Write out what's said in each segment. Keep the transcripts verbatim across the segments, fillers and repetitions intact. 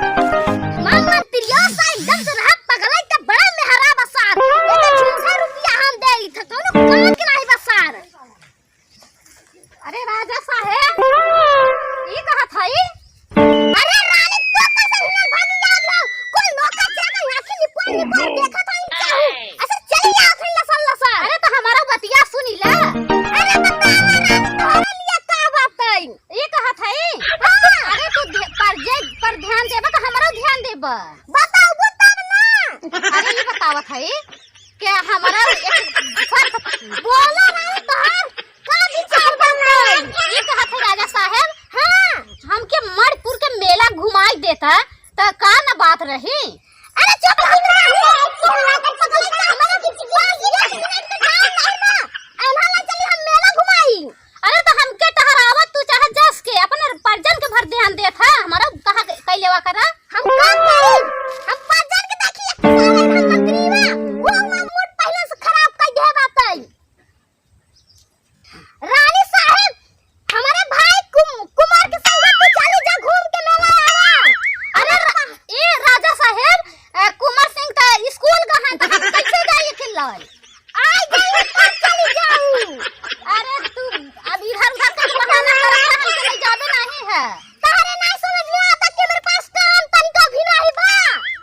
मामा, तिरियो सा एकदम से रहा पगलाई के बड़ा मेहरा बसार। एकर झूठा रुपया हम दे ली था, कौनो काम के नाही बसार। अरे राजा साहेब, ई कहत हई? अरे रानी, तू कैसे हिनन भागी जात हो? कोई नौकर चाकर आँखी निपोर निपोर देखत हई चाहू। अच्छा चली जात हई लसर लसर। अरे तो हमारा बतिया सुनी ला। अरे बतावा रानी, तोहरे लिए का बात है? ई कहत हई? हाँ। अरे तू ध्य-, पर जे, पर ध्यान देबा तो हमरो ध्यान देबा। बताऊ तब ना। अरे ई बतावत हई, क्या हमारा एक शर्त बोला नहीं तोहार का विचार बनल? ये कहत है राजा साहेब, हाँ। हमके मणिपुर के मेला घुमाई देता त का न बात रही। अरे चुप रहो, चुप रहो। तोहरा के पगल का हमारा की चिल्ला चिल्ला के काम नहीं बा। ऐना ले चली हम मेला घुमाई। अरे तो हमके टहरावत तू चाहे जस के अपन परजन के भर ध्यान देत है, हमारा कहा कैलेवा करा। हम का करी? हम परजन के देखी एक साल हम मंत्री बा। वो हमार मूड पहले से खराब कर दे बात है। रानी साहेब, हमारे भाई कुम-, कुमार के संग तू चली जा घूम के मेला आवा। अरे रा-, ए राजा साहेब, ए, कुमार सिंह त स्कूल गए हैं, तो हम कैसे जाइए अकेला? आई जाइए, तब चली जाऊ। अरे तू अब इधर उधर का बहाना कर रहा है, हमके ले जाबे नहीं है। तहरे नहीं समझ में आता कि मेरे पास काम तनिको भी नहीं बा।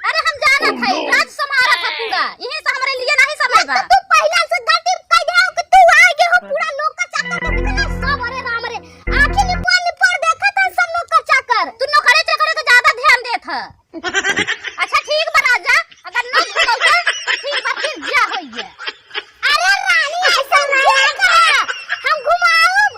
अरे हम जानत है, राज समारत है पूरा, यही से हमरे लिए नहीं समय बा। तो तू पहला से गलती कह दे हो कि तू आए गए हो पूरा लोग का चक्कर में, कितना सब, अरे राम रे, आँखें निपोर निपोर देखत है सब लोग का चक्कर। तू नौकरे चाकरे का ज्यादा ध्यान देत है। अच्छा ठीक बा राजा, अगर न घुमौबे तो ठीक बा, फिर जा होइए। अरे रानी, ऐसा ना कहा, हम घुमाऊब।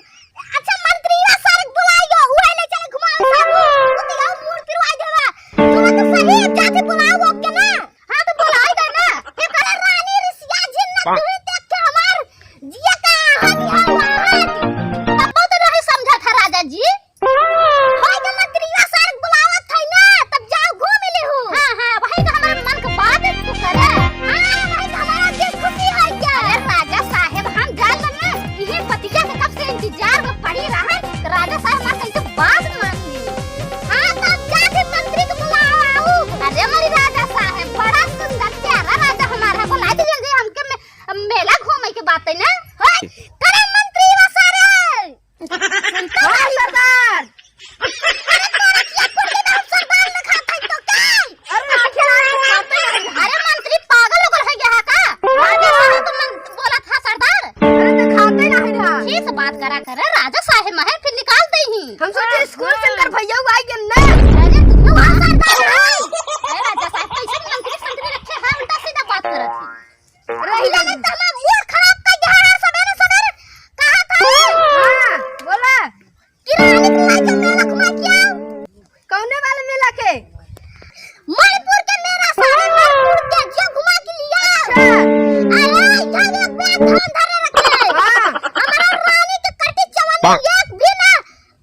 अच्छा मंत्री बा सर के बुलाइयो, उहे ले चले घुमावे सब। वो तो यहू मूड पिरवाई देवा। तू तो सही एक जाति बुलाओ ओके ना। हाँ तो बुलाई दे ना। हे करे रानी रिसिया जिन ना तू देख के हमार जिया का हानि हवा है। तब तो नहीं समझा था राजा जी। होई के मंत्रिया सर बुलावत है ना, तब जाओ घूम ले हो। हाँ, हाँ, वही तो हमारे मन के बात तू करे। हाँ, वही तो हमारा दिल खुशी होई के। अरे राजा साहेब, हम जान ना, इहे बतिया के कब से इंतजार में पड़ी रहन, तो राजा साहेब हमार कैसे बात मान ली। हाँ, तब जाके मंत्री के बुलाओ। अरे हमारी राजा साहेब, बड़ा सुंदर प्यारा राजा हमारा है, बुला दीजिए हमके मे-, मेला घूमे के बात है ना। होय, करे मंत्री वा सारे। सुनता हाँ, है? सरदार। अरे तोरा क्या फुर्ती ना सरदार ना खाता है तो क्या? अरे, आखिर आज खाते नहीं। अरे मंत्री पागल हो गए है यहाँ का? राजा साहब तो मन बोला था सरदार। अरे तो खाते नहीं रहा। ठीक से बात करा करे, राजा साहब में है, फिर निकाल दे ही। हम सोचे स्कूल से कर भैया को आई के ना। अरे तू तो वहाँ सरदार है। अरे राजा साहब कैसे मंत्री संतरी रखे हैं, उल्टा सीधा बात करत है। रही जाने तो हमार मूड खराब कर दे रहा सबेरे सबेरे। कहा था? हाँ, बोला। कि रानी के लाई के मेला घुमा के आओ। कौने वाले मेला के? मणिपुर के मेला, सारे मणिपुर के जो घुमा के लिया। अच्छा। अरे, इधर एक बैग धान धरे रखे। हाँ। हमारा रानी के कटी चवन में एक भी ना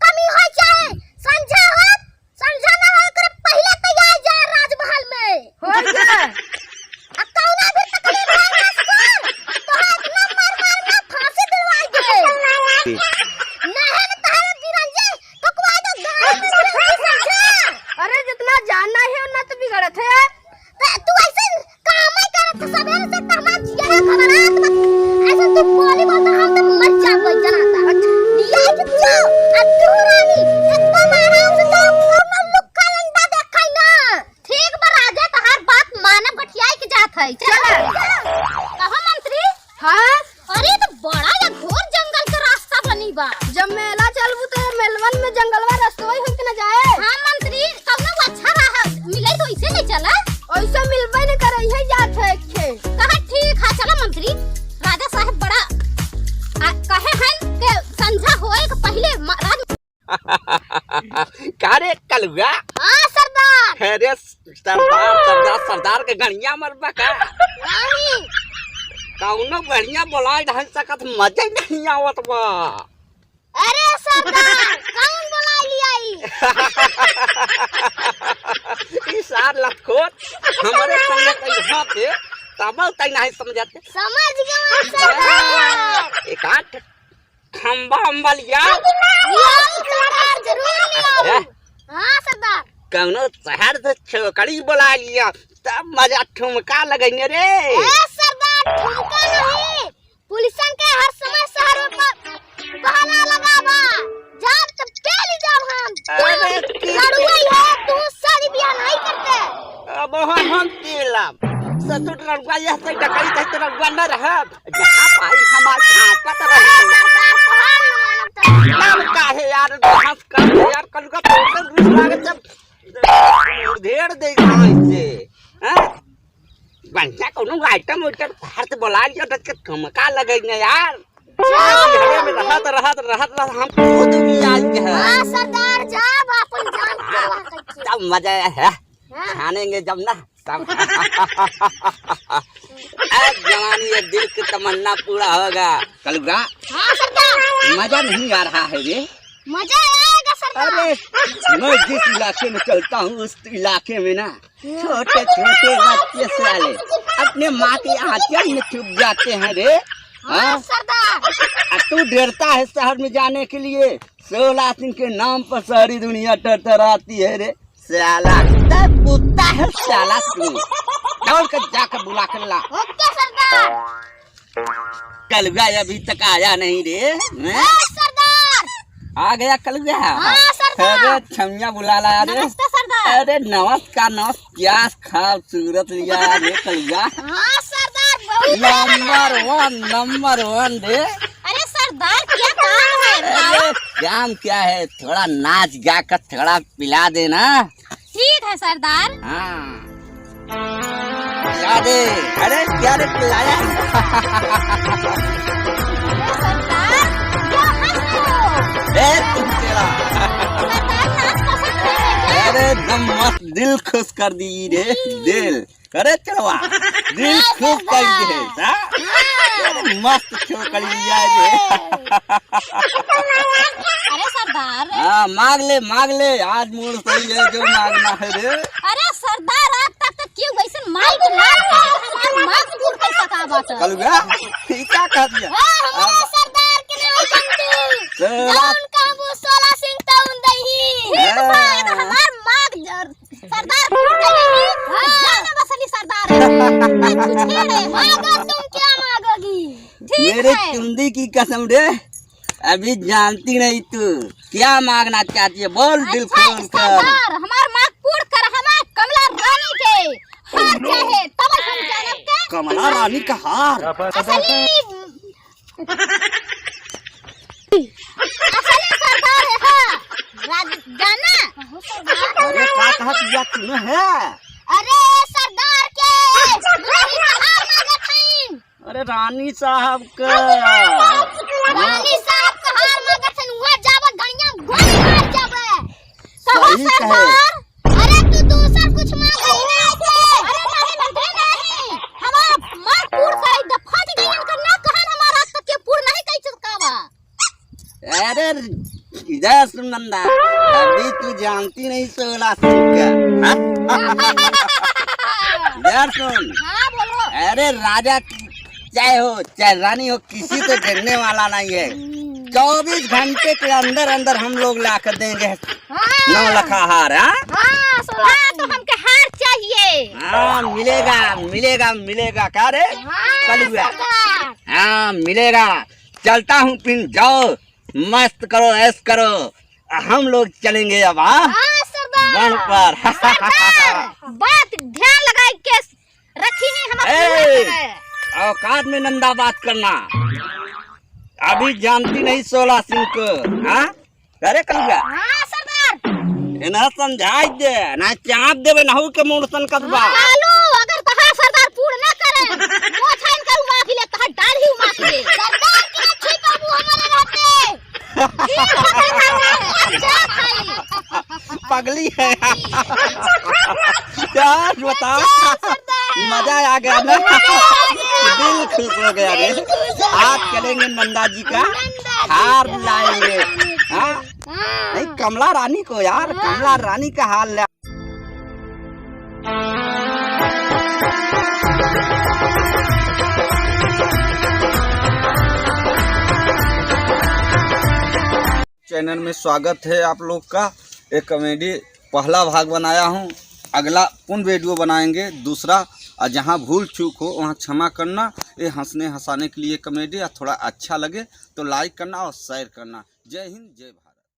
कमी हो चाहे। संझा हो, संझा ना हो, एकरे पहिले तैयार जा राजमहल में। हो गया। आ कौना भी तकलीफ है ना सुन, तोहरा इतना मार मार ना फांसी दिलवाई दे। नहीं ना तोहरा बिरंजे ठोकवा दो गाड़ी में बिरंजे समझा। अरे जितना जानना है उतना तो बिगड़त है। तो तू ऐसे काम ही करत है, सबेरे से तो हमार जिया घबरात बा। ऐसे तू बोली बोलता हम तो मर जाबो जनाता। अच्छा। ये कि तू, आ तू रानी, एकदम आराम से जाओ, कौनो लुक्का लंडा देखाई ना। ठीक बा राजा, तहार बात मानब, गठियाई के जात है। चल। चल। कहो मंत्री? हाँ? अरे, तो बड़ा या घोर जंगल के रास्ता बनी बा। जब मेला चलबू तो मेलवन में जंगलवा रस्तवा ही होके न जाए। हाँ मंत्री, कौनो अच्छा राह मिले तो इसे ले चला। ऐसे मिलबे न करे, यही जात है खे। कहा ठीक है, चला मंत्री। राजा साहब बड़ा, आ, कहे हैं कि संझा होए के पहले म-, राज का रे कलुआ? हाँ सरदार, अरे सरदार, सरदार, सरदार के गणिया मरबा का? नहीं। कौनो बढ़िया बोलाइ नहीं सकत, मजे नहीं आवत बा। अरे सरदार, कौन बोलाइ लिया ई? ई सार लतखोर, हमरे संगे कहीं होते, तब तई नहीं समझते। समझ गया सरदार। एक आठ खंबा अम्बा लिया। लियाऊ सरदार, जरूर लियाऊ। अरे। हाँ सरदार। कौनो शहर से छोकरी बोलाइ लिया, तब मजा ठुमका लगइने रे। ए सरदार, ठुमका नहीं, पुलिसन के हर समय शहर में प-, पहरा लगावा। जाब तब पेल जाब हम। अरे की लड़ुआ है, तू शादी ब्याह नहीं करते। अब हम, हम पेलब। ससुर लड़ुआ यह से डकैत है तो लड़ुआ न रहब। जहाँ पाई हमार ताकत रही। अरे सरदार, तोहार न मानब त। तब काहे यार, हंस कर यार, कल का तो रुस लागत जब ढेर दे गाँव से। हैं? बढ़िया कौनो आइटम उइटम बाहर से बोला लिया, डट के ठुमका लगे न यार। घरे में रहत, रहत, रहत, रहत हम खुद भी आई है। हाँ सरदार, जाब अपन जान के वाह कच्चे। तब मजा है। हाँ। छानेंगे जब ना, तब। अब जवानी ये दिल की तमन्ना पूरा होगा। कलुआ। हाँ सरदार। मजा नहीं आ रहा है रे। मजा आएगा सरदार। अरे, मैं जिस इलाके में चलता हूँ, उस इलाके में ना, हाँ। छोटे छोटे बच्चे साले अपने माँ के आंचल में छुप जाते हैं रे। हाँ, हाँ? सरदार। आ, तू डरता है शहर में जाने के लिए, सोला सिंह के नाम पर सारी दुनिया टरटराती है रे। साला, तब कुत्ता है साला तू। दौड़ के जाके बुला के ला। ओके सरदार। कलुआ अभी तक आया नहीं रे, हैं? ए, सरदार! आ गया कलुआ? हाँ, सरदार। अरे, छमिया बुला ला रे। नमस्ते, सरदार। अरे, नमस्कार, नमस्कार। क्या खूबसूरत लिया रे कलुआ। हाँ, सरदार, बहुत नंबर वन, नंबर वन रे। अरे, सरदार, क्या काम है? अरे, काम क्या है? थोड़ा नाच गा कर थोड़ा पिला देना। ठीक है सरदार। हाँ। पिला दे। अरे क्या रे पिलाया? अरे सरदार, क्या हंस रहे हो? ए, तुम तेरा। सरदार नाच पसंद नहीं है क्या? अरे एकदम मस्त, दिल खुश कर दी रे, दिल। अरे चलवा, दिल हाँ, खूब सरदार। कइले है, हाँ? हाँ। मस्त छोकरी है रे। अरे सरदार। हाँ, मांग ले, मांग ले, आज मूड सही है, जो मांगना है रे। अरे सरदार, आज तक तो केहू वैसन माई के लात मार के हमार मांग पूर कर सका बात। कलुआ, ई का कह दिया? हाँ, हमारे अब सरदार के नाम चंदू। सरदार। जौन कहबो सोला सिंह तौन दही। ठीक बा, हाँ। हमार मांग जर सरदार फूट गई। हाँ। जाना बसली सरदार है। मैं तुझे रे। मांगो तुम क्या मांगोगी? ठीक मेरे है। चुंदी की कसम रे, अभी जानती नहीं तू क्या मांगना चाहती है, बोल दिल अच्छा, खोल कर। सरदार, हमार मांग पूर्ण कर, हमार कमला रानी के हार चाहे, तब हम जानब के। कमला रानी का हार? असली असली सरदार है, हाँ। राज-, जाना? अरे, का कहत बिया तू है? अरे, सरदार के दुल्हन का हार मांगत हईन। अरे, रानी साहब का। रानी साहब का हार मांगत हईन, वहाँ जाबे, गड़िया में गोली मार जाबे। कहो सही कहे। सरदार, अरे तू दूसर कुछ मांग ही नहीं से। अरे नहीं, नहीं, नहीं। हमार मांग पूर्ण कर दे, फट गई इनकर ना कहन हमार आज तक के पूर्ण नहीं कर चुका बा। अरे इधर सुन नंदा, अभी तू जानती नहीं सोला सिंह का। हाँ? इधर सुन। हाँ, बोलो। अरे राजा चाहे हो, चाहे रानी हो, किसी को झेलने वाला नहीं है। हम्म। चौबीस घंटे के अंदर अंदर हम लोग ला कर देंगे हाँ। नौ लखा हार, हाँ? हाँ, सोलह तो हमके हार चाहिए। हाँ, मिलेगा, मिलेगा, मिलेगा। का रे? हाँ, कलुआ। सरदार। हाँ, मिलेगा। चलता हूँ, पिन जाओ, मस्त करो, ऐश करो। हम लोग चलेंगे अब, हाँ? हाँ, सरदार। वन पर। सरदार, बात ध्यान लगाई के रखी ही हम ए, अपने औकात में नंदा बात करना। अभी जानती नहीं सोला सिंह को, हाँ? अरे कलुआ। हाँ, सरदार। इन्हें समझाई दे, ना चाप देबे, नहू के मूड़ सन कतबा। हाँ, लालू, अगर तहार सरदार पूर्ण ना करे, मोछाइन करू माफी ले, तहार डाल ही माफी ले। सरदार के ना छुई पाबू हमारे रहते। ठीक है, सरदार, अच्छा भाई। पगली है। यार बता, मजा आ गया ना, दिल खुश हो गया रे। आज चलेंगे नंदा जी का हार लाएंगे। हाँ? नहीं, कमला रानी को यार, कमला रानी का हार ला। चैनल में स्वागत है आप लोग का। एक कॉमेडी पहला भाग बनाया हूँ, अगला पुन वीडियो बनाएंगे दूसरा। और जहाँ भूल चूक हो वहाँ क्षमा करना। ये हंसने हंसाने के लिए कॉमेडी, और थोड़ा अच्छा लगे तो लाइक करना और शेयर करना। जय हिंद, जय भारत।